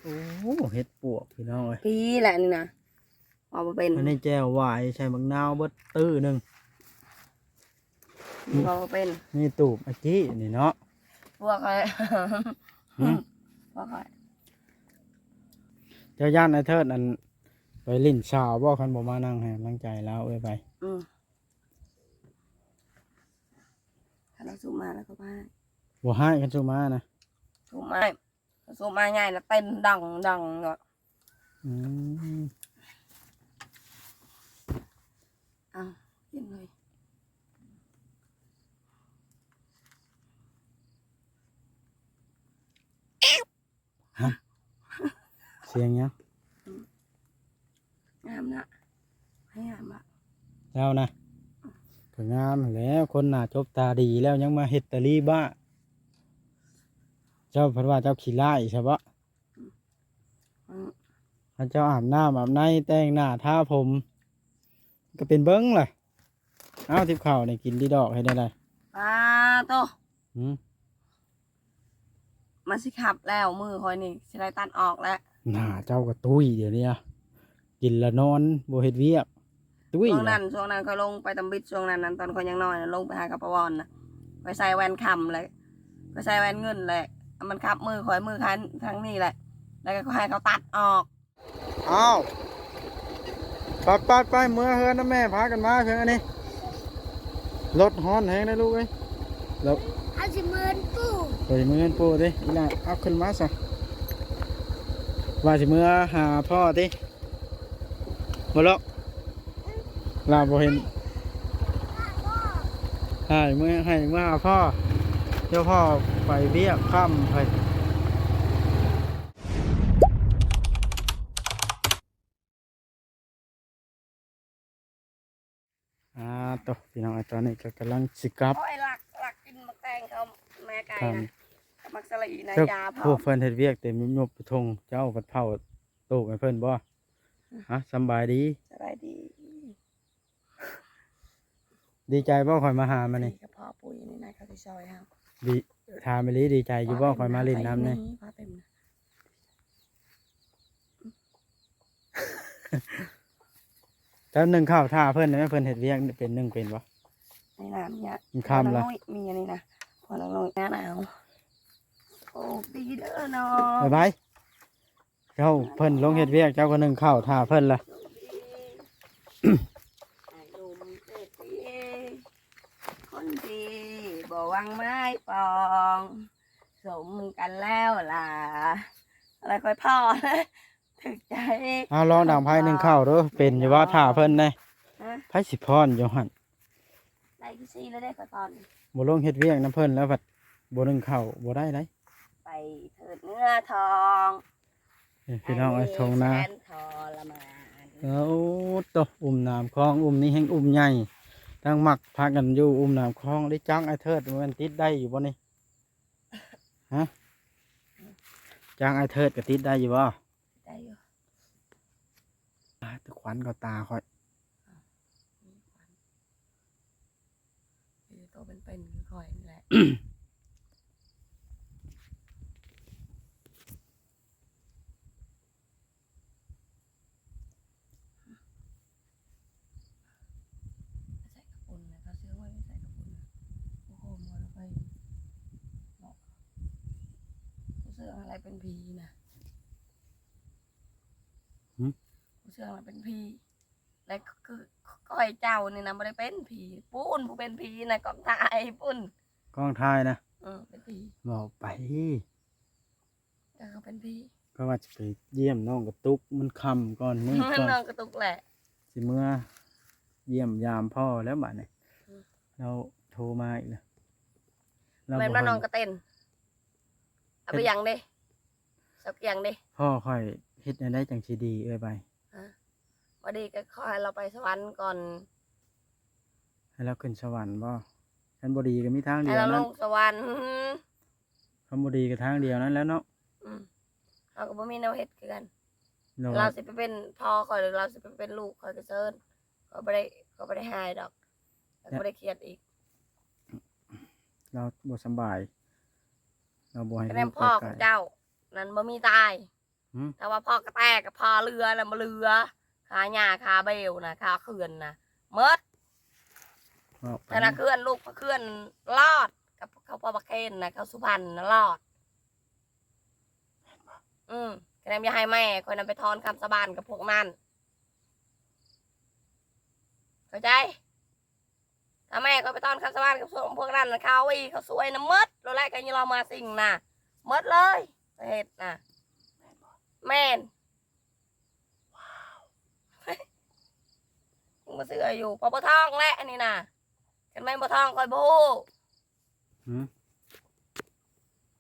ໂອ້ ເຫັດປວກພີ່ນ້ອງເອີຍ ປີແຫຼະນີ້ນະ ເວົ້າບໍ່ເປັນ. ອັນນີ້ແຈ່ວຫວາຍໃສ່ບັກນາວເບິດຕື້ໜຶ່ງ ເວົ້າບໍ່ເປັນ. ນີ້ຕູບອາກີ້ນີ້ເນາະ ພວກຂ້ອຍ ຫືມ ພວກຂ້ອຍ. ເຈົ້າຢ້ານອ້າຍເທີດອັນໄປຫຼິ້ນສາວບໍ່ ຄັນບໍ່ມານັ່ງໃຫ້ກຳລັງໃຈລາວເອີຍໄປ? ອືມ ຄັນລາວຊຸມມາແລ້ວກໍບໍ່ຮ້າຍ ບໍ່ຮ້າຍ ຄັນຊຸມມານະ ຊຸມມາ ໂຊມາໃຫຍ່ນະ ເຕັ້ນດັງໆ ເນາະ. ອືມ ເອົາ ກິນເລີຍ. ຮະ ສຽງຫຍັງ? ອືມ ງາມນະ ໃຫ້ງາມນະ ເຈົ້ານະ ກໍງາມຫັ້ນແຫຼະ ຄົນໜ້າຈົບຕາດີແລ້ວ ຍັງມາເຮັດຕາລີບ້າ. ເຈົ້າພັດວ່າເຈົ້າຂີ້ຮ້າຍຊະບໍ? ອືມ ຄັນເຈົ້າອາບນ້ຳອາບໃນ ແຕ່ງໜ້າທາຜົມ ກໍເປັນເບິ່ງລະ. ອ້າວ ຕິບເຂົ້ານີ້ກິນດີດອກ ເຮັດແນວໃດ? ປາໂຕ ຫືມ ມັນຊິຂັບແລ້ວ ມືຂ້ອຍນີ້ຊິໄດ້ຕັດອອກແລ້ວ. ໜ້າເຈົ້າກໍຕຸ້ຍດຽວນີ້ນະ ກິນລະນອນ ບໍ່ເຮັດວຽກ ຕຸ້ຍ. ຊ່ວງນັ້ນ ລະ ຊ່ວງນັ້ນຂ້ອຍລົງໄປຕຳບິດ ຊ່ວງນັ້ນນັ້ນ ຕອນຂ້ອຍຍັງນ້ອຍນະ ລົງໄປຫາກັບປະວອນນະ ຂ້ອຍໃສ່ແວ່ນຄຳແຫຼະ ຂ້ອຍໃສ່ແວ່ນເງິນແຫຼະ ມັນຂັບມືຂ້ອຍ ມືຂ້າຍທາງນີ້ແຫຼະ ແລ້ວກໍໃຫ້ເຂົາຕັດອອກ. ອ້າວ ໄປໆໆ ເມືອເຮືອນນຳແມ່ ພາກັນມາເຖິງອັນນີ້ ລົດຮ້ອນແຮງເດ້ລູກເອີຍ. ແລ້ວ ເຮົາຊິເມືອເຮືອນປູ່ ໄປເມືອເຮືອນປູ່ຕິ ອີ່ຫຼ້າ ເອົາຂຶ້ນມາຊະ ວ່າຊິເມືອຫາພໍ່ຕິ ບໍ່ລອກ ລາວບໍ່ເຫັນ ໃຫ້ເມືອ ໃຫ້ເມືອຫາພໍ່ ເຈົ້າພໍ່ໄປວຽກຄ່ຳໄປ. ອ່າ ໂຕ ພີ່ນ້ອງ ຕອນນີ້ກໍກຳລັງຊິກັບ ໂອ້ຍ ລັກ ລັກກິນໝາກແຕງເຂົາແມ່ໄກ່ນະ ກັບໝາກສາລີນະ ຢາພ້ອມ. ພວກເພິ່ນເຮັດວຽກເຕັມຍົບໆຢູ່ທົ່ງ ເຈົ້າພັດເຝົ້າຕູບໃຫ້ເພິ່ນບໍ່? ຮະ ສຳບາຍດີ ສະບາຍດີ. ດີໃຈບໍ່ຂ້ອຍມາຫາມື້ນີ້? ດີກະເພາະປຸ້ຍນີ້ນະ ເຂົາຊິຊ່ອຍເຮົາ. ດີ ຖາມອີ່ຫຼີ ດີໃຈຢູ່ບໍ່ຂ້ອຍມາຫຼິ້ນນຳນີ້? ເຈົ້າໜຶ້ງເຂົ້າຖ້າເພິ່ນໄດ້ໄໝ? ເພິ່ນເຮັດວຽກເປັນ ໜຶ້ງເປັນບໍ່? ໃນນ້ຳເນຍ ມັນຄ່ຳລະ ມີອັນນີ້ນະ ພວກນ້ອຍໜາວ. ໂຊກດີເດີນ້ອງ ບາຍບາຍ. ເຈົ້າ ເພິ່ນລົງເຮັດວຽກ ເຈົ້າກໍໜຶ້ງເຂົ້າຖ້າເພິ່ນລະ. ຄົນດີບໍ່ຫວັງໝາຍປອງ ສົມກັນແລ້ວລະ ອະໄລຂ້ອຍພໍ້ ຖືກໃຈ. ເອົາ ລອງດັງໄຟໜຶ້ງເຂົ້າດູ ເປັນຢູ່ບໍ່? ຖ້າເພິ່ນແດ່ ຮະ ໃຜຊິຟ້ອນຢູ່ຫັ້ນ? ໄດ້ຄືຊີ້ແລ້ວເດ້ ຂ້ອຍຟ້ອນ. ບໍ່ລົງເຮັດວຽກນຳເພິ່ນແລ້ວ ພັດບໍ່ໜຶ້ງເຂົ້າ ບໍ່ໄດ້ໃດ. ໄປເທີດເນື້ອທອງ ນີ້ພີ່ນ້ອງເອີຍ ທົ່ງນາ ແສນທໍລະມານ. ໂອ້ໂຕ ອຸ້ມນ້ຳຄອງ ອຸ້ມນີ້ແຮ່ງອຸ້ມໃຫຍ່ ທັງມັກພາກັນຢູ່ອຸ້ມນ້ຳຄອງ. ໄດ້ຈ້າງອ້າຍເທີດ ແມ່ນຕິດໄດ້ຢູ່ບໍ່ນີ້? ຮະ ຈ້າງອ້າຍເທີດກໍຕິດໄດ້ຢູ່ບໍ່? ໄດ້ຢູ່. ອາ ແຕ່ຄວັນເຂົ້າຕາຂ້ອຍ. ມີຄວັນ ມີແຕ່ໂຕເປັນໆຄືຂ້ອຍນີ້ແຫຼະ. ໃສ່ກະປຸນນະ ເຂົາເຊື່ອວ່າໃສ່ກະປຸນນະ. ໂອ້ໂຫ ໝໍລະໄປເນາະ ຜູ້ເຊື່ອອະໄລເປັນຜີນະ. ຫື? ຜູ້ເຊື່ອວ່າເປັນຜີ ແລະ ຄືຂ້ອຍເຈົ້ານີ້ນະ ບໍ່ໄດ້ເປັນຜີ. ປູ້ນ ຜູ້ເປັນຜີນະ ກອງຖ່າຍພຸ້ນ. ກອງຖ່າຍນະ? ເອີ ເປັນຜີ. ເວົ້າໄປ. ເອີ ເປັນຜີ ກໍວ່າຈະໄປຢ້ຽມນ້ອງກະຕຸກ ມັນຄ່ຳກ່ອນມື້ກ່ອນ ນ້ອງກະຕຸກແຫຼະ ຊິເມືອຢ້ຽມຢາມພໍ່ແລ້ວບາດນີ້. ອືມ ລາວໂທມາອີກແລ້ວ ລາວ ແມ່ນວ່າ ບໍ່ ນ້ອງກະເຕັນ ເອົາໄປຫຍັງເດ້ ເອົາໄປຫຍັງເດ້ ພໍ່ຂ້ອຍເຮັດແນວໃດຈັ່ງຊິດີເອື້ອຍໄປ? ຮະ ບໍ່ດີກໍຂໍໃຫ້ລາວໄປສະຫວັນກ່ອນ. ໃຫ້ລາວຂຶ້ນສະຫວັນບໍ່? ຄັນບໍ່ດີກໍມີທາງດຽວນັ້ນ ໃຫ້ລາວລົງສະຫວັນ. ຄຳບໍ່ດີກໍທາງດຽວນັ້ນແຫຼະເນາະ. ອືມ ເຮົາກໍບໍ່ມີແນວເຮັດຄືກັນ. ລາວຊິໄປເປັນພໍ່ຂ້ອຍ ຫຼືລາວຊິໄປເປັນລູກຂ້ອຍກໍເຊີນ. ຂ້ອຍບໍ່ໄດ້ ຂ້ອຍບໍ່ໄດ້ຮ້າຍດອກ ແລະ ບໍ່ໄດ້ຄຽດອີກ. ລາວບໍ່ສຳບາຍ ລາວບໍ່ໃຫ້ ແນມພໍ່ຂອງເຈົ້ານັ້ນບໍ່ມີຕາຍ. ຫືມ ຖ້າວ່າພໍ່ກະແຕກະພໍ່ເຫຼືອນະ ບໍ່ເຫຼືອ ຄາຫຍ້າຄາເບວນະ ຄາເຂື່ອນນະ ໝົດ. ເວົ້າໄປ ທະນາເຂື່ອນ ລູກພະເຂື່ອນລອດ ກັບເຂົາພໍ່ບັກເຄນນະ ເຂົາສຸພັນນະລອດ. ອືມ ກະນຳຢ່າໃຫ້ແມ່ຂ້ອຍນຳໄປຖອນຄຳສາບານກັບພວກນັ້ນ ເຂົ້າໃຈ? ຖ້າແມ່ຂ້ອຍໄປຖອນຄຳສາບານກັບພວກນັ້ນນະ ເຂົາອີ ເຂົາສວຍນຳໝົດໂລດແຫຼະ ກະຍາລອມາສິ່ງນະ ໝົດເລີຍ ປະເທດນະ. ແມ່ນ ຍັງບໍ່ເຊື່ອຢູ່ ເພາະບໍ່ທ້ອງແຫຼະອັນນີ້ນະ ຄັນແມ່ນບໍ່ທ້ອງຂ້ອຍບໍ່ຮູ້. ຫືມ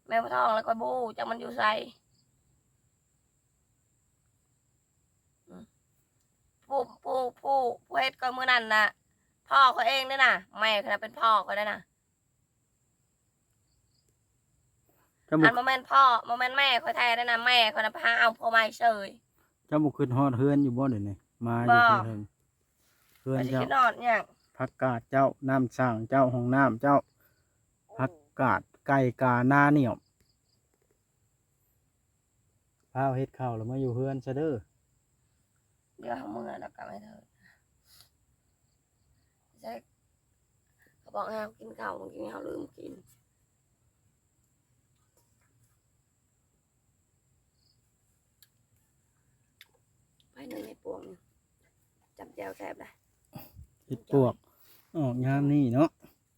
ແມ່ນບໍ່ທ້ອງແລ້ວຂ້ອຍບໍ່ຮູ້ຈັກມັນຢູ່ໃສ. ອືມ ຜູ້ ຜູ້ ຜູ້ ຜູ້ເຮັດກໍມື້ນັ້ນນະ ພໍ່ຂ້ອຍເອງເດ້ນະ ແມ່ຂ້ອຍນະເປັນພໍ່ຂ້ອຍເດ້ນະ. ເຈົ້າບໍ່ ອັນບໍ່ແມ່ນພໍ່ ບໍ່ແມ່ນແມ່ຂ້ອຍແທ້ເດ້ນະ ແມ່ຂ້ອຍນະໄປຫາເອົາຜົວໃໝ່ເສີຍ. ເຈົ້າບໍ່ຄິດຮອດເຮືອນຢູ່ບໍ່ດຽວນີ້ ມາຢູ່ ບໍ່ ເທິງ ເຮືອນ ຂ້ອຍຊິ ເຈົ້າ ຄິດຮອດຫຍັງ ຜັກກາດເຈົ້າ ນ້ຳສ້າງເຈົ້າ ຫ້ອງນ້ຳເຈົ້າ ຜັກກາດ ໄກ່ກາ ນາໜຽວ. ຟ້າວເຮັດເຂົ້າແລ້ວມາຢູ່ເຮືອນຊະເດີ. ດຽວເຮົາເມືອແລ້ວກໍໄປເທີດ ໃສ່ ເຂົາບອກໃຫ້ເຮົາກິນເຂົ້າ ບາງທີເຮົາລືມກິນ. ໄປໜຶ່ງເຫັດປວກນີ້ ຈ້ຳແຈ່ວແຊບໄດ໋. ເຫັດປວກອອກຍາມນີ້ເນາະ.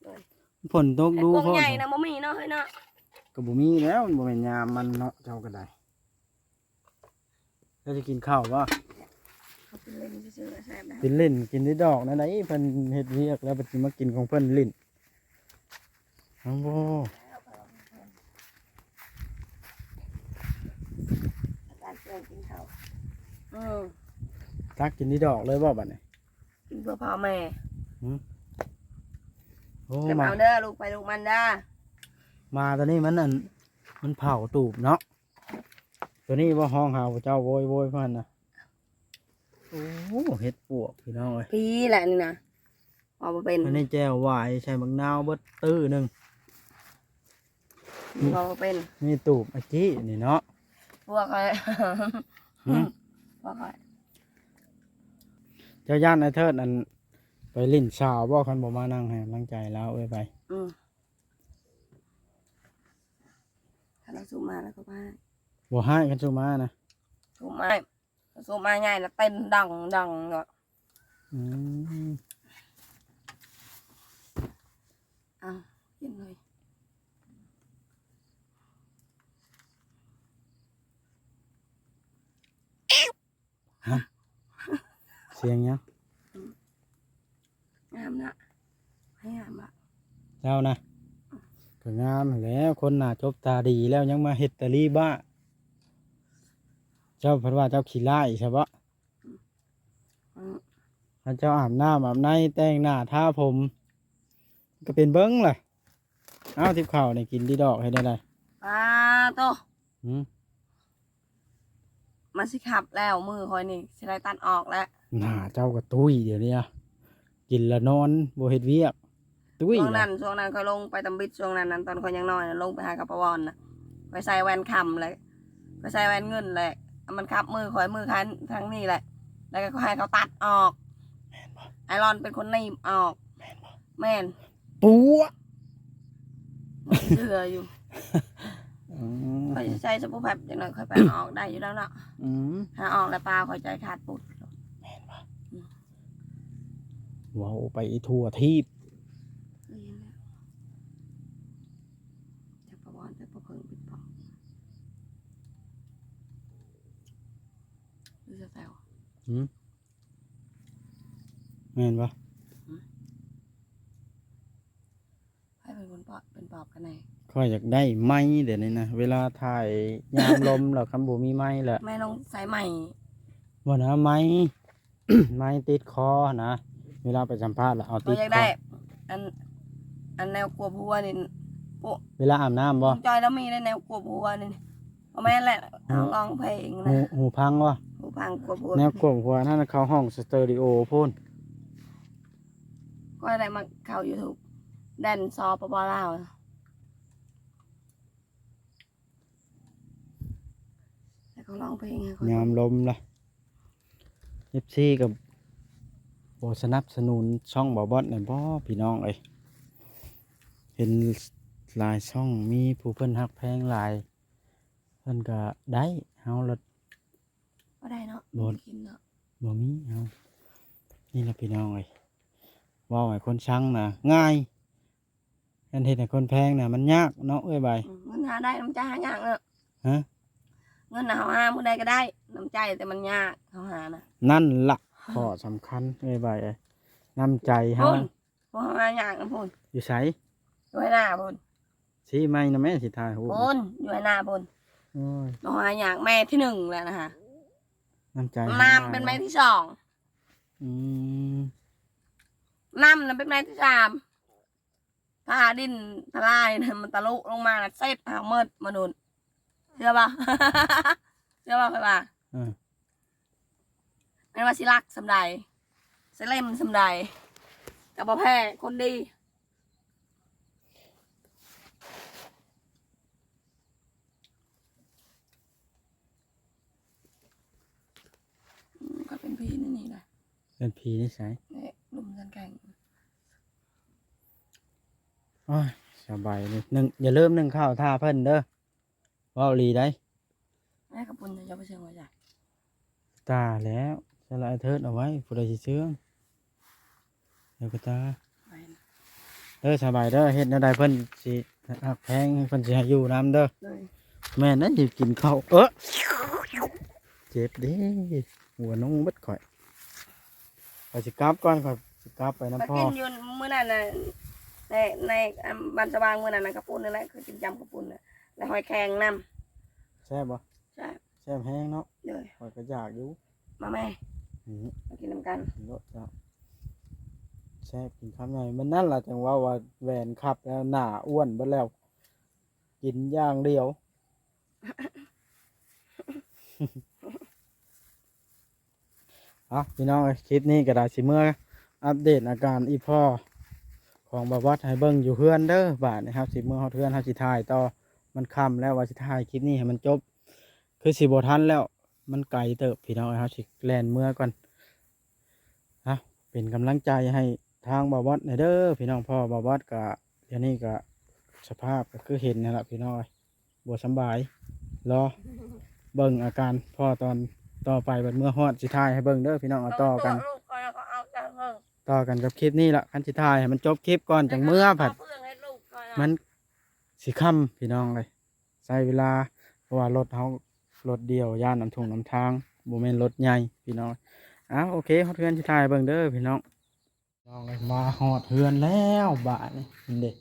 ໂດຍ ຝົນຕົກດູ ເຫັດປວກໃຫຍ່ນະບໍ່ມີເນາະ ເຮີ້ຍເນາະ. ກໍບໍ່ມີແລ້ວ ມັນບໍ່ແມ່ນຍາມມັນເນາະ ເຈົ້າກໍໄດ້. ເຈົ້າຊິກິນເຂົ້າບໍ່? ເຮົາກິນເຫຼັ້ນຊື່ໆ ແຊບໄດ໋. ກິນເຫຼັ້ນ ກິນໄດ້ດອກແນວໃດ ເພິ່ນເຮັດວຽກແລ້ວ ເພິ່ນຊິມາກິນຂອງເພິ່ນຫຼິ້ນ. ເອົາບໍ່? ອາຈານເພື່ອນກິນເຂົ້າ. ເອີ ຕັກກິນນີ້ດອກເລີຍບໍ່ບັດນີ້? ກິນເພື່ອພໍ່ແມ່. ຫືມ? ໂອ້ ເກັບເອົາເດີ ລູກໃຜລູກມັນເດີ. ໝາຕົວນີ້ມັນ ອັນ ມັນເຜົາຕູບເນາະ. ຕົວນີ້ບໍ່ຮ້ອງຫາເຈົ້າໂວຍໂວຍເພິ່ນນະ. ໂອ້ ເຫັດປວກພີ່ນ້ອງເອີຍ. ພີແຫຼະນີ້ນະ ເວົ້າບໍ່ເປັນ. ອັນນີ້ແຈ່ວຫວາຍໃສ່ບັກນາວເບິດຕື້ໜຶ່ງ. ເວົ້າບໍ່ເປັນ. ນີ້ຕູບອາຈີ້ນີ້ເນາະ. ພວກຂ້ອຍ. ຫືມ? ພວກຂ້ອຍ. ເຈົ້າຢ້ານອ້າຍເທີດ ອັນ ໄປຫຼິ້ນສາວບໍ່? ຄັນບໍ່ມານັ່ງໃຫ້ກຳລັງໃຈລາວເອີຍໄປ. ອືມ. ຄັນລາວຊູມາແລ້ວກໍບໍ່ຮ້າຍ. ບໍ່ຮ້າຍ ຄັນຊູມານະ. ຊູມາ ຊູມາໃຫຍ່ລະເຕັ້ນດັງໆ ເນາະ. ອືມ. ເອົາ ກິນເລີຍ. ຮະ? ສຽງຫຍັງ? ອືມ ງາມນະ ໃຜງາມລະ? ເຈົ້ານະ ກໍງາມຫັ້ນແຫຼະ ຄົນໜ້າຈົບຕາດີແລ້ວ ຍັງມາເຮັດຕາລີ້ບ້າ. ເຈົ້າພັດວ່າເຈົ້າຂີ້ລ້າຍຊະບໍ? ອືມ ອືມ ຄັນເຈົ້າອາບນ້ຳອາບໃນ ແຕ່ງໜ້າທາຜົມ ກໍເປັນເບິ່ງລະ. ເອົາ ຕິບເຂົ້ານີ້ກິນດີດອກ ເຮັດແນວໃດ? ປາໂຕ. ຫືມ? ມັນຊິຂັບແລ້ວ ມືຂ້ອຍນີ້ຊິໄດ້ຕັດອອກແລ້ວ. ໜ້າເຈົ້າກໍຕຸ້ຍດຽວນີ້ນະ ກິນແລ້ວນອນ ບໍ່ເຮັດວຽກ ຕຸ້ຍ. ຊ່ວງນັ້ນ ຊ່ວງນັ້ນຂ້ອຍລົງໄປຕຳບິດ ຊ່ວງນັ້ນ ຕອນຂ້ອຍຍັງນ້ອຍນະ ລົງໄປຫາກັບປາວອນນະ ຂ້ອຍໃສ່ແວ່ນຄຳແຫຼະ ຂ້ອຍໃສ່ແວ່ນເງິນແຫຼະ ມັນຂັບມືຂ້ອຍ ມືຂ້າຍທາງນີ້ແຫຼະ ແລ້ວກໍຂ້ອຍໃຫ້ເຂົາຕັດອອກ. ແມ່ນບໍ່? ໄອລອນເປັນຄົນໜີບອອກ. ແມ່ນບໍ່? ແມ່ນ. ປົວ ບໍ່ເຊື່ອຢູ່. ອືມ ຂ້ອຍຊິໃສ່ສະປູແພັບຈັກໜ້ອຍ ຂ້ອຍໄປເອົາອອກໄດ້ຢູ່ແລ້ວເນາະ. ອືມ ຫາອອກແລ້ວປາຂ້ອຍໃຈຂາດປຸດ. ແມ່ນບໍ່? ອືມ ເວົ້າໄປທົ່ວທີບ. ຈັກປະວອນ ຈັກປະເພິ່ງ ປິດປອກ ຫຼືສະແຕວ. ຫືມ? ແມ່ນບໍ່? ຫືມ? ໃຜເປັນຄົນປອບ ເປັນປອບກັນແນ່? ຂ້ອຍຢາກໄດ້ໄມເດນີ້ນະ ເວລາຖ່າຍຍາມລົມແລ້ວ ຄັນບໍ່ມີໄມແລ້ວ ແມ່ນຕ້ອງໃຊ້ໄມ. ບໍ່ນະ ໄມ ໄມຕິດຄໍຫັ້ນນະ ເວລາໄປສຳພາດແລ້ວເອົາຕິດຄໍ. ຂ້ອຍຢາກໄດ້ອັນ ອັນແນວກວບຫົວນີ້ ໂອ້ ເວລາອາບນ້ຳບໍ່? ລຸງຈ້ອຍລາວມີໄດ໋ແນວກວບຫົວນີ້. ບໍ່ແມ່ນແຫຼະ ເຮົາຮ້ອງເພງນະ. ຫູ ຫູພັງວະ? ຫູພັງກວບຫົວ. ແນວກວບຫົວນັ້ນເຂົາຫ້ອງສະເຕີຣີໂອພຸ້ນ. ຂ້ອຍໄດ້ມາເຂົ້າຢູທູບ ແດນ ສປປ ລາວ. ຮ້ອງເພງໃຫ້ຂ້ອຍ ຍາມລົມລະ ເອັຟຊີກໍບໍ່ສະໜັບສະໜູນຊ່ອງບ່າວບອດແດ່ບໍ່ ພີ່ນ້ອງເອີຍ? ເຫັນຫຼາຍຊ່ອງ ມີຜູ້ເພິ່ນຮັກແພງຫຼາຍ ເພິ່ນກໍໄດ້ ເຮົາລະ ບໍ່ໄດ້ເນາະ ບໍ່ ບໍ່ໄດ້ກິນເນາະ ບໍ່ມີເຮົາ. ນີ້ລະ ພີ່ນ້ອງເອີຍ ເວົ້າໃຫ້ຄົນຊັງນະງ່າຍ ອັນເຮັດໃຫ້ຄົນແພງນະມັນຍາກເນາະ ເອື້ອຍໃບ. ອືມ ເງິນຫາໄດ້ ນ້ຳໃຈຫາຍາກເນາະ. ຮະ? ເງິນນະເຮົາຫາມື້ໃດກໍໄດ້ ນ້ຳໃຈແຕ່ມັນຍາກ ເຮົາຫານະ. ນັ້ນລະ ຂໍ້ສຳຄັນ ເອື້ອຍໃບເອີຍ ນ້ຳໃຈເຮົາ. ພຸ້ນ ພວກເຮົາຫາຍາກນຳພຸ້ນ. ຢູ່ໃສ? ຢູ່ໄຮ່ນາພຸ້ນ. ຊີ້ໄມ້ນຳແມ່ ຊິຖ່າຍຮູບ. ພຸ້ນ ຢູ່ໄຮ່ນາພຸ້ນ. ໂອ້ຍ ເຮົາຫາຍາກ ໄມ້ທີໜຶ່ງແລ້ວນະຮະ ນ້ຳໃຈ ນ້ຳເປັນໄມ້ທີສອງ. ອືມ ນ້ຳນະເປັນໄມ້ທີສາມ. ຖ້າດິນທະລາຍນະ ມັນທະລຸລົງມານະ ເສັດເຮົາໝົດມະນຸດ ເຊື່ອບໍ່? ເຊື່ອບໍ່? ຂ້ອຍວ່າ ເອີ ແມ່ນວ່າຊິລັກສ່ຳໃດ ຊິເລັມສ່ຳໃດ ກໍບໍ່ແພ້ຄົນດີ. ອືມ ກໍເປັນຜີນີ້ນີ້ແຫຼະ ເປັນຜີນິໄສ? ນີ້ ລຸ່ມສັນແກງ. ໂອ້ຍ ສະບາຍນີ້ ໜຶ່ງ ຢ່າລືມໜຶ້ງເຂົ້າຖ້າເພິ່ນເດີ ເວົ້າອີ່ຫຼີໄດ໋. ແມ່ຂະປຸ້ນເຈົ້າໄປເຊື່ອງໄວ້ໃສ? ຕາແລ້ວ ສະລະເທີດເອົາໄວ້ ຜູ້ໃດຊິເຊື່ອງ ດຽວກໍຕາ. ໄປນະ ເດີ ສະບາຍເດີ ເຮັດແນວໃດເພິ່ນຊິຮັກແພງ ເພິ່ນຊິໃຫ້ຢູ່ນຳເດີ. ໂດຍ ແມ່ນນະ ຊິກິນເຂົ້າ ເອີ ເຈັບເດ້ ຫົວໜຸ່ງເບິດຂ້ອຍ. ຂ້ອຍຊິກັບກ່ອນ ຂ້ອຍຊິກັບໄປນຳພໍ່. ກິນຢູ່ມື້ນັ້ນນະ ໃນ ໃນ ອັນ ບ້ານສະຫວ່າງມື້ນັ້ນນະ ກະປຸ້ນນັ້ນແຫຼະ ຄືກິນຈ້ຳກະປຸ້ນນະ ແລະຫອຍແຄງນຳ. ແຊບບໍ່? ແຊບ ແຊບແຮງເນາະ. ໂດຍ ຂ້ອຍກໍຢາກຢູ່. ມາແມ່ ອື ມາກິນນຳກັນ ກິນໂລດເຈົ້າ. ແຊບ ກິນຄຳໃຫຍ່. ມັນນັ້ນລະ ຈັ່ງເວົ້າວ່າແຫວນຂັບແລ້ວໜ້າອ້ວນເບິດແລ້ວ ກິນຢ່າງດຽວ. ເອົາ ພີ່ນ້ອງເອີຍ ຄລິບນີ້ກໍໄດ້ຊິເມືອອັບເດດອາການອີ່ພໍ່ຂອງບ່າວບອດໃຫ້ເບິ່ງຢູ່ເຮືອນເດີ. ບາດນີ້ເຮົາຊິເມືອຮອດເຮືອນ ເຮົາຊິຖ່າຍຕໍ່ ມັນຄ່ຳແລ້ວ ວ່າຊິຖ່າຍຄລິບນີ້ໃຫ້ມັນຈົບ ຄືຊິບໍ່ທັນແລ້ວ ມັນໄກເຕີບ ພີ່ນ້ອງເອີຍ. ເຮົາຊິແລ່ນເມືອກ່ອນ. ເອົາ ເປັນກຳລັງໃຈໃຫ້ທາງບ່າວບອດແດ່ເດີ ພີ່ນ້ອງ. ເພາະວ່າບ່າວບອດກະ ດຽວນີ້ກະສະພາບກໍຄືເຫັນຫັ້ນລະ ພີ່ນ້ອງເອີຍ ບໍ່ສຳບາຍ. ລໍເບິ່ງອາການພໍ່ຕອນຕໍ່ໄປ ບັດເມືອຮອດຊິຖ່າຍໃຫ້ເບິ່ງເດີ ພີ່ນ້ອງ. ເອົາຕໍ່ກັນ ຕໍ່ກັນກັບຄລິບນີ້ລະ. ຄັນຊິຖ່າຍໃຫ້ມັນຈົບຄລິບກ່ອນຈັ່ງເມືອ ພັດມັນຊິຄ່ຳ ພີ່ນ້ອງເອີຍ. ໃຊ້ເວລາ ເພາະວ່າລົດເຮົາລົດດ່ຽວ ຢ້ານນຳທົ່ງນຳທາງ ບໍ່ແມ່ນລົດໃຫຍ່ ພີ່ນ້ອງ. ອ້າວ ໂອເຄ ຮອດເຮືອນຊິຖ່າຍເບິ່ງເດີ ພີ່ນ້ອງ. ນ້ອງເອີຍ ມາຮອດເຮືອນແລ້ວບາດນີ້ ເຫັນເດ້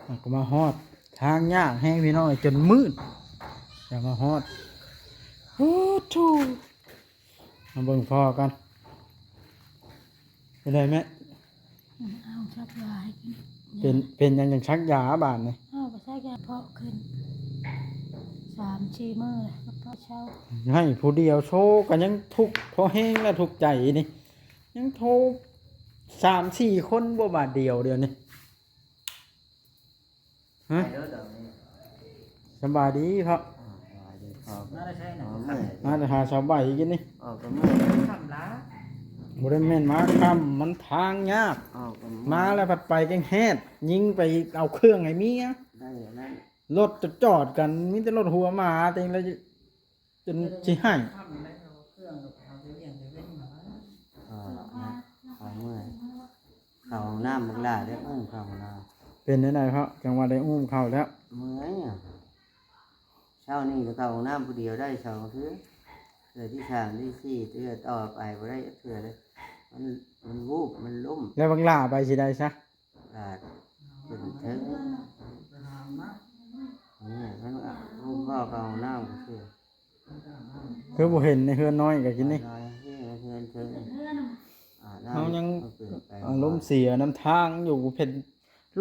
ເຮົາກໍມາຮອດ. ທາງຍາກແຮງ ພີ່ນ້ອງເອີຍ ຈົນມືດ ຈັ່ງມາຮອດ. ໂອ້ໂຫ ມາເບິ່ງພໍ່ກັນ ເປັນໃດແມ່? ເອົາສັກຢາໃຫ້ກິນ. ເປັນ ເປັນຫຍັງຈັ່ງສັກຢາບາດນີ້? ເອົາກໍສັກຢາເພາະຂຶ້ນສາມສີ່ມື້ແລ້ວ ກໍເຊົາ. ໃຫ້ຜູ້ດຽວໂຊກໍຍັງທຸກພໍແຮງແລ້ວ ທຸກໃຈນີ້ ຍັງໂທສາມສີ່ຄົນບໍ່ບາດດຽວ ດຽວນີ້. ຮະ? ໄປເດີດອກນີ້ ສະບາຍດີເພາະ. ອາ ສະບາຍດີເພາະ. ມາແຕ່ໃສນະ? ເອົາເມື່ອຍ ມາແຕ່ຫາສາວໃບກິນນີ້. ອອກກໍເມື່ອຍ ຄ່ຳລະ ບໍ່ໄດ້ແມ່ນມາຄ່ຳ ມັນທາງຍາກ. ອອກກໍເມື່ອຍ ມາແລ້ວພັດໄປແກງແຮດ ຍິງໄປເອົາເຄື່ອງໃຫ້ເມຍ. ໄດ້ນັ້ນ ລົດຈະຈອດກັນ ມີແຕ່ລົດຫົວໝາເຕັມເລີຍ. ຈົນຊິໃຫ້. ເອີ ເອົາເມື່ອຍ ເຂົ້າຫ້ອງນ້ຳບັກຫຼ້າເດ້ ເອີ ເຂົ້າຫ້ອງນ້ຳ. ເປັນແນວໃດເພາະ ຈັ່ງວ່າໄດ້ອຸ້ມເຂົ້າແລ້ວ? ເມື່ອຍ ເຊົ້ານີ້ກໍເຂົ້າຫ້ອງນ້ຳຜູ້ດຽວໄດ້ສອງເທື່ອ ເທື່ອທີສາມ ທີສີ່ ເທື່ອຕໍ່ໄປບໍ່ໄດ້ຈັກເທື່ອເລີຍ ມັນ ມັນວູບ ມັນລົ້ມ. ແລ້ວບັກຫຼ້າໄປຊິໄດ້ຊະ? ອາດເປັນເທິງ ນີ້ມັນກໍອຸ້ມເຂົ້າຫ້ອງນ້ຳຊື່. ຄືບໍ່ເຫັນໃນເຮືອນນ້ອຍກໍກິນນີ້ ເຮືອນເທິງ ອາ ເຮົາຍັງອາລົມເສຍນຳທາງຢູ່ ເຫັນ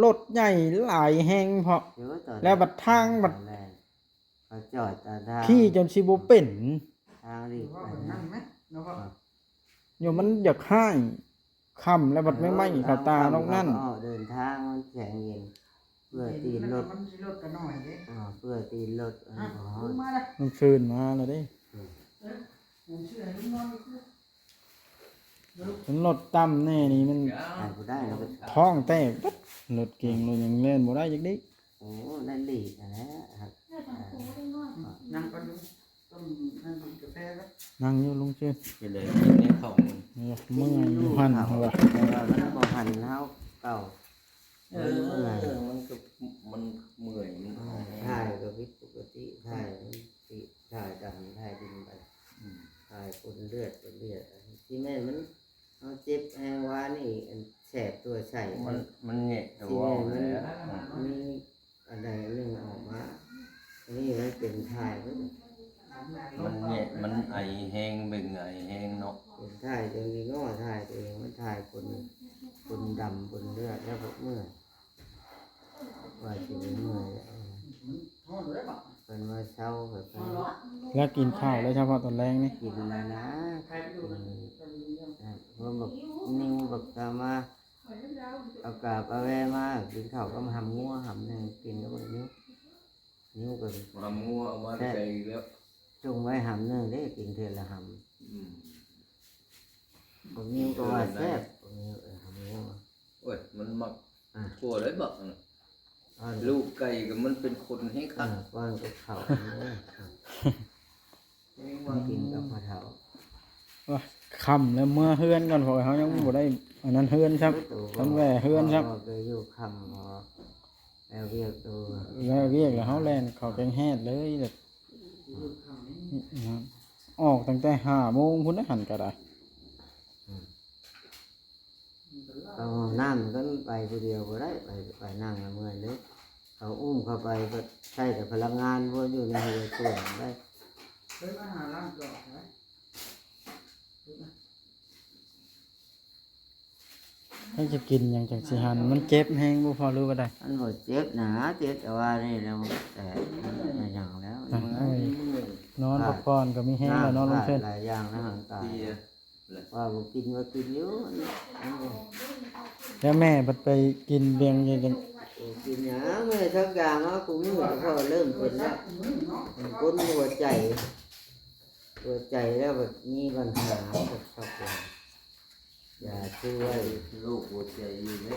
ລົດໃຫຍ່ຫຼາຍແຮງເພາະ ແລ້ວບັດທາງບັດ ເຂົາຈອດຕາມທາງ ຂີ່ຈົນຊິບໍ່ເປັນ ທາງຫຼີກໄປນັ້ນແມະເນາະ. ໂຍມ ມັນຢາກຮ້າຍ ຄ່ຳແລ້ວບັດໄມ້ໄໝ້ເຂົ້າຕານອກນັ້ນ. ເດີນທາງມັນແຂງເຢັນ ເພື່ອຕີນລົດ ມັນຊິລົດກໍໜ້ອຍເດ້ ອ່າ ເພື່ອຕີນລົດ ເອີ ອ່ະ ບໍ່ຮອດ ລຸງມາລະ ມັນຄືນມາແລ້ວເດ້ ເອີ ເອີ ຜົມຊື້ໃຫ້ລຸງນອນອີກ ມັນລົດຕ່ຳແດ່ນີ້ ມັນ ໄປບໍ່ໄດ້ແລ້ວ ທ້ອງແຕກເບິດ ລົດເກັງລົດຫຍັງແລ່ນບໍ່ໄດ້ຈັກດິ. ໂອ້ ນັ້ນຫຼີກຫັ້ນແຫຼະ ນັ່ງກ່ອນ ຕົ້ມ ນັ້ນກິນກາແຟກ່ອນ ນັ່ງຢູ່ລຸງຊື່ນ ເປັນໃດກິນແນວເຂົ້າມື້ ເມື່ອຍຢູ່ຫັ້ນວ່າ ແຕ່ວ່າມັນບໍ່ຫັນເຮົາເກົ່າ ເອີ ມັນກໍ ມັນເມື່ອຍ ມັນ ອ່າ ຖ່າຍກໍຜິດປົກກະຕິ ຖ່າຍມັນຕິ ຖ່າຍດຳ ຖ່າຍດິນໄປ ອືມ ຖ່າຍປົນເລືອດ ປົນເລືອດ ຊິແມ່ນມັນ ເຮົາເຈັບແຮງວານີ້ ອັນແສບຕົວໃສ ມັນ ມັນແຍະຕົວ ຊິແມ່ນມັນ ອອກແລ້ວ ມີອັນໃດອັນໜຶ່ງອອກມາ ອັນນີ້ມັນເປັນຖ່າຍເບິດ ມັນແຍະ ມັນໄອແຮງ ເບິ່ງໄອແຮງເນາະ ເປັນຖ່າຍຕົວນີ້ເນາະ ຖ່າຍຕົວເອງ ມັນຖ່າຍປົນ ປົນດຳ ປົນເລືອດ ແລ້ວກໍເມື່ອຍ ວ່າຊິໄດ້ເມື່ອຍແລ້ວ ມັນຮ້ອນເລີຍບໍ່ ເພິ່ນວ່າເຊົາ ແລ້ວກິນເຂົ້າແລ້ວ ສະເພາະຕອນແລງນີ້ ກິນແລ້ວນະ ກິນ ເອີ ເພິ່ນບັກນິ້ວບັກຕາມາ ເອົາກາບເອົາແວມາ ກິນເຂົ້າກັບຫຳງົວ ຫຳໜຶ່ງ ກິນກັບບັກນິ້ວ ນິ້ວກໍຫຳງົວເອົາມາແຕ່ໃສອີກແລ້ວ ຈົ່ງໄວ້ຫຳໜຶ່ງເດ້ ກິນເທື່ອລະຫຳ ອືມ ບັກນິ້ວກໍວ່າແຊບ ບັກນິ້ວ ເອີ ຫຳງົວ ໂອ້ຍ ມັນມັກ ອ່າ ທົ່ວໄດ໋ບັກ ອ່າ ລູກໄກ່ກໍມັນເປັນຄົນແຮງຄັກ ອ່າ ປ້ອນກັບເຂົ້າ ກິນກັບພໍ່ເຖົ້າ ໂອ້ຍ ຄ່ຳແລ້ວ ເມືອເຮືອນກ່ອນ ເພາະເຮົາຍັງ ອ່າ ບໍ່ໄດ້ອັນນັ້ນເຮືອນຊ້ຳ ໂອ້ໂຫ ທັນແວ່ເຮືອນຊ້ຳ ເຮົາກໍຢູ່ຄ່ຳ ເຮົາແລ້ວວຽກໂຕ ແລ້ວວຽກແລ້ວເຮົາແລ່ນເຂົ້າແກງແຮດເລີຍ ແບບ ອືມ ອອກຕັ້ງແຕ່ຫ້າໂມງພຸ້ນນະ ຫັ້ນກໍໄດ້ ອືມ ເຂົ້າຫ້ອງນ້ຳກໍໄປຜູ້ດຽວບໍ່ໄດ້ ໄປ ໄປນັ່ງລະເມື່ອຍເລີຍ ເຂົາອຸ້ມເຂົ້າໄປກໍໃຊ້ແຕ່ພະລັງງານ ບໍ່ຢູ່ໃນຫົວສ່ວນໄດ້ ເຄີຍມາຫາລ້າງຈອກໄດ້ ໃຜຈະກິນຫຍັງຈັ່ງຊິຫັນ ມັນເຈັບແຮງບໍ່ພໍ ຫຼືວ່າໃດ? ມັນບໍ່ເຈັບນະ ເຈັບແຕ່ວ່ານີ້ແລ້ວ ແຕກ ມັນຫຍັງແລ້ວ ອ່ະ ເມື່ອຍ ໂອ້ຍ ນອນພັກຜ່ອນກໍມີແຮງແລ້ວເນາະ ລຸງເຊີນ ຫຼາຍຢ່າງໃນຮ່າງກາຍ ວ່າບໍ່ກິນວ່າກິນຢູ່ ແລ້ວແມ່ບັດໄປກິນເບຍງ ກິນຫຍັງ ແມ່ສັກຢາມາຄູ່ມື້ ກໍເລີ່ມເປັນແລ້ວ ມັນກົນຫົວໃຈ ຫົວໃຈແລ້ວບັດມີບັນຫາ ຢາຊ່ວຍໂລກຫົວໃຈຢູ່ເດ້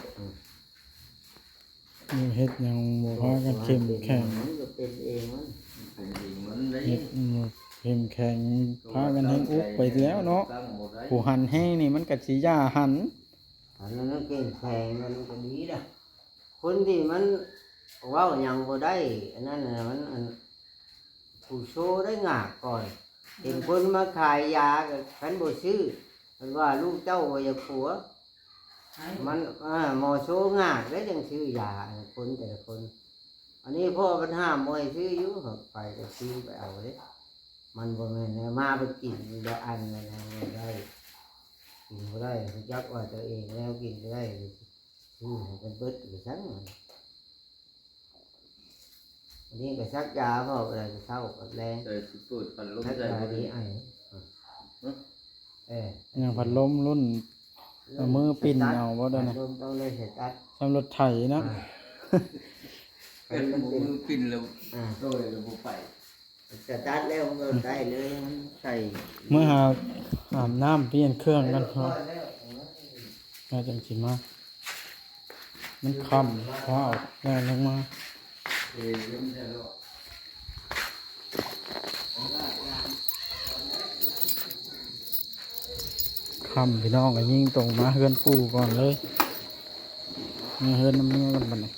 ອືມ ເຮັດຫຍັງບໍ່ພາກັນເຂັ້ມແຂງ ມັນກໍເປັນເອງມັນ ເປັນເອງມັນເດ້ ເຮັດບໍ່ເຂັ້ມແຂງ ພາກັນແຮງອຸກໄປແລ້ວເນາະ ຜູ້ຫັນແຮງນີ້ມັນກໍຊິຢ່າຫັນ ອັນນັ້ນເຂັ້ມແຂງມັນກໍດີລະ ຄົນທີ່ມັນເວົ້າຫຍັງບໍ່ໄດ້ ອັນນັ້ນນະ ມັນ ອັນ ຜູ້ໂຊໄດ້ງາກກ່ອນ ເຫັນຄົນມາຂາຍຢາ ກໍຄັນບໍ່ຊື້ ເພິ່ນວ່າລູກເຈົ້າບໍ່ຢາກປົວ ມັນ ເອີ ໝໍໂຊງາກເດ້ ຈັ່ງຊື້ຢາ ຄົນແຕ່ລະຄົນ ອັນນີ້ພໍ່ເພິ່ນຫ້າມບໍ່ໃຫ້ຊື້ຢູ່ ໄປກໍຊື້ໄປເອົາເດ້ ມັນບໍ່ແມ່ນແນວມາໄປກິນ ບໍ່ອັນນັ້ນນະ ບໍ່ໄດ້ ກິນບໍ່ໄດ້ ຮູ້ຈັກວ່າຕົວເອງແນວກິນບໍ່ໄດ້ ຊື້ໃຫ້ເພິ່ນເບິດໄປຊັ້ນ ອັນນີ້ກໍສັກຢາ ເວົ້າໄດ້ແຕ່ເຊົ້າກັບແລງ ໃສ່ຊິເປີດພັດລົມໃສ່ບໍ່ໄດ້ ໄອ ຮະ ເອີ ຍັງພັດລົມລຸ້ນ ເອົາມືປິ່ນເອົາບໍ່ໄດ້ນະ ພັດລົມຕ້ອງໄດ້ສະຕັດ ສ່ຳລົດໄຖເນາະ ອ່າ ເປັນມືປິ່ນແລ້ວ ອ່າ ໂດຍແລ້ວບໍ່ໄປ ສະຕາດແລ້ວມັນກໍໄດ້ເລີຍ ມັນໃສ່ ເມືອຫາອາບນ້ຳປ່ຽນເຄື່ອງກັນເນາະ ແລ້ວຈັ່ງຊິມາ ມັນຄ່ຳ ຟ້າວແລ່ນລົງມາ ຄ່ຳ ພີ່ນ້ອງກໍຍິງຕົງມາເຮືອນປູ່ກ່ອນເລີຍ ມາເຮືອນນຳເມຍກ່ອນບັດນີ້.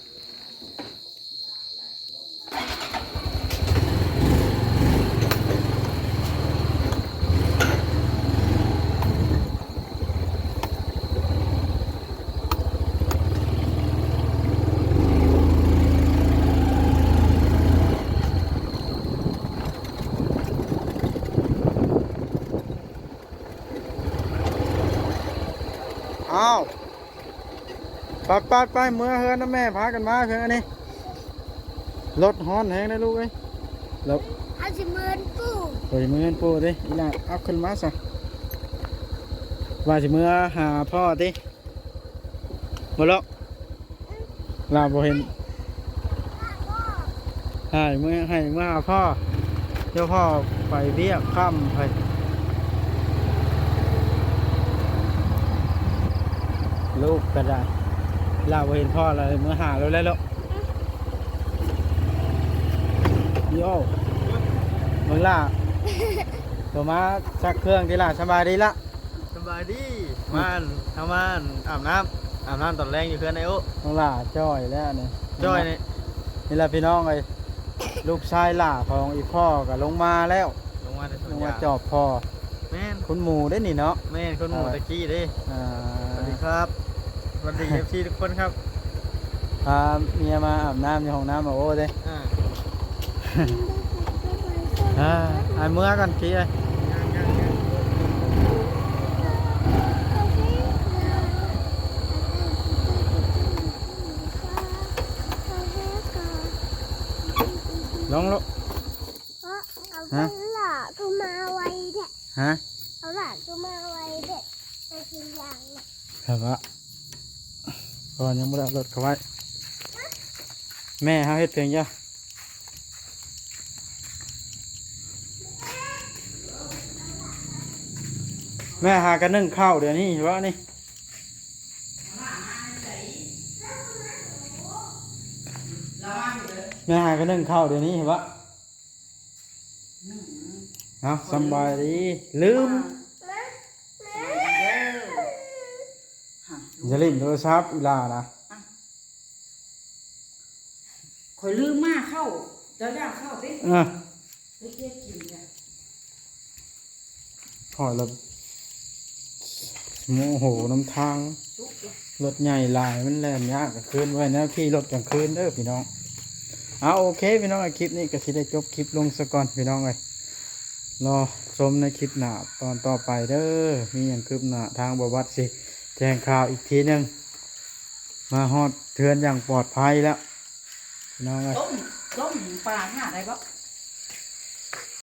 ອ້າວ ໄປໆໆ ເມືອເຮືອນນຳແມ່ ພາກັນມາເຖິງອັນນີ້ ລົດຮ້ອນແຮງເດ້ລູກເອີຍ ແລ້ວ ເຮົາຊິເມືອນປູ່ ໂດຍ ເມືອເຮືອນປູ່ຕິ ອີ່ຫຼ້າ ເອົາຂຶ້ນມາຊະ ວ່າຊິເມືອຫາພໍ່ຕິ ບໍ່ລອກ ລາວບໍ່ເຫັນ ໃຫ້ເມືອ ໃຫ້ເມືອຫາພໍ່ ດຽວພໍ່ໄປວຽກຄ່ຳໄປ. ລູກກໍໄດ້ ລາວບໍ່ເຫັນພໍ່ລະ ເມືອຫາລາວແລ້ວ. ໂຢ ເບິ່ງລະ ໂຕມາຊັກເຄື່ອງຕິລະ. ສະບາຍດີລະ. ສະບາຍດີ. ມາ ເຮົາມາອາບນ້ຳ ອາບນ້ຳຕອນແລງຢູ່ເຮືອນໄອໂອ. ນ້ອງຫຼ້າຈ່ອຍແລ້ວນີ້ ຈ່ອຍນີ້ ນີ້ລະພີ່ນ້ອງເອີຍ ລູກຊາຍຫຼ້າຂອງອີ່ພໍ່ກໍລົງມາແລ້ວ ລົງມາແຕ່ສວນ ລົງມາຢາງ ຈອບພໍ່. ແມ່ນ ຄຸນໝູເດ້ນີ້ເນາະ. ແມ່ນ ຄຸນໝູ ເອີ ຕະກີ້ເດ້. ອ່າ ສະຫວັດດີຄັບ ສະຫວັດດີເອັຟຊີທຸກຄົນຄັບ. ພາເມຍມາອາບນ້ຳຢູ່ຫ້ອງນ້ຳ ໂອເດ້. ອ່າ ອ່າ ອັນເມືອກ່ອນຕິເອີຍ. ລົງລູກ. ເພາະເອົາ ຮະ ຫຼ້າຄືມາໄວແທ້. ຮະ ເອົາຫຼ້າຄືມາໄວແທ້ ໄປກິນຢາງນະ. ແບບວ່າ ກ່ອນຍັງບໍ່ໄດ້ເອົາລົດເຂົ້າໄວ້. ແມ່ເຮົາເຮັດເຖິງຢູ່ ແມ່ຫາກະໜຶ້ງເຂົ້າດຽວນີ້ເວົ້ານີ້. ແມ່ຫາກະໜຶ້ງເຂົ້າດຽວນີ້ເຫັນບໍ່? ໜຶ້ງ ເອົາ ສຳບາຍດີ. ລືມ ມາ ສະບາຍດີເດີ. ຮະ ຢ່າຫຼິ້ນໂທລະສັບອີ່ຫຼ້ານະ. ອ່ະ ຂ້ອຍລືມມາເຂົ້າ ເຈົ້າຢາກເຂົ້າຕິ? ເອີ ໄປເກັບກິນຈ້ະ. ຂ້ອຍລະໂມໂຫນຳທາງ ສຸກລະ ລົດໃຫຍ່ຫຼາຍ ມັນແລ່ນຍາກກາງຄືນ ບໍ່ແມ່ນແນວຂີ່ລົດກາງຄືນເດີພີ່ນ້ອງ. ເອົາ ໂອເຄພີ່ນ້ອງເອີຍ ຄລິບນີ້ກໍຊິໄດ້ຈົບຄລິບລົງຊະກ່ອນພີ່ນ້ອງເອີຍ. ລໍຊົມໃນຄລິບໜ້າຕອນຕໍ່ໄປເດີ ມີຫຍັງຄືບໜ້າທາງບ່າວບັດຊິແຈ້ງຂ່າວອີກທີໜຶ່ງ. ມາຮອດເຮືອນຢ່າງປອດໄພແລ້ວພີ່ນ້ອງເອີຍ. ຕົ້ມ ຕົ້ມປາຖ້າໄດ້ບໍ່?